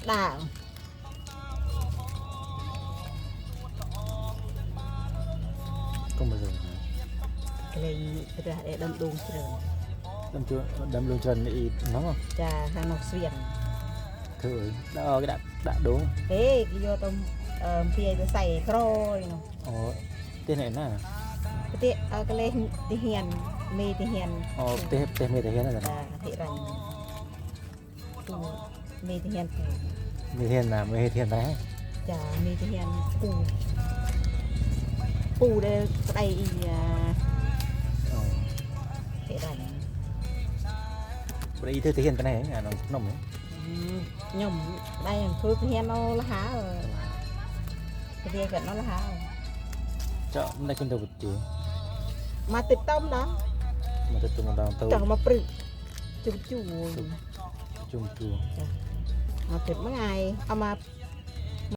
Đa. Không bao giờ hả? Cái này phải là để đâm đồn chứ rồi. Đâm chu-, đâm đồn trần thì nó. Chà, hàng nọc xuyên. Thôi, đã, cái đã, đã đố. Ê, cái vô tôm, ờ, phía tôi xài rồi nó. Ồ, tên này nè. Cái tiết, ờ, cái lê ti hiền, mê ti hiền. Ồ, tê, tê mê ti hiền là. Chà, thị rành. ມ ເມທະຫຽນ ເມທະຫຽນນາ ເມທະຫຽນໄປ ຈາ ເມທະຫຽນ ປູ ປູເດີ ສະໄດອີ ເອ ເທດາ ບໍ່ໄດ້ອີເທີ ທະຫຽນໄປໄຫນ ອາ ນ້ອງໜົມ ອືມ ຫຍົມໄດ້ຫຍັງຄື ທະຫຽນເອົາລະຫາ ເອີ ທະຫຽນກັນເອົາລະຫາ ເຈາະມັນໄດ້ກິນຕົວ ມາຕິດຕົ້ມດອງ ມາຕິດຕົ້ມດອງ ເຈົ້າມາປຶກ ຈຸ່ມຈູ ຈຸ່ມຈູ ມາເປັນມາງ່າຍ ເອົາມາ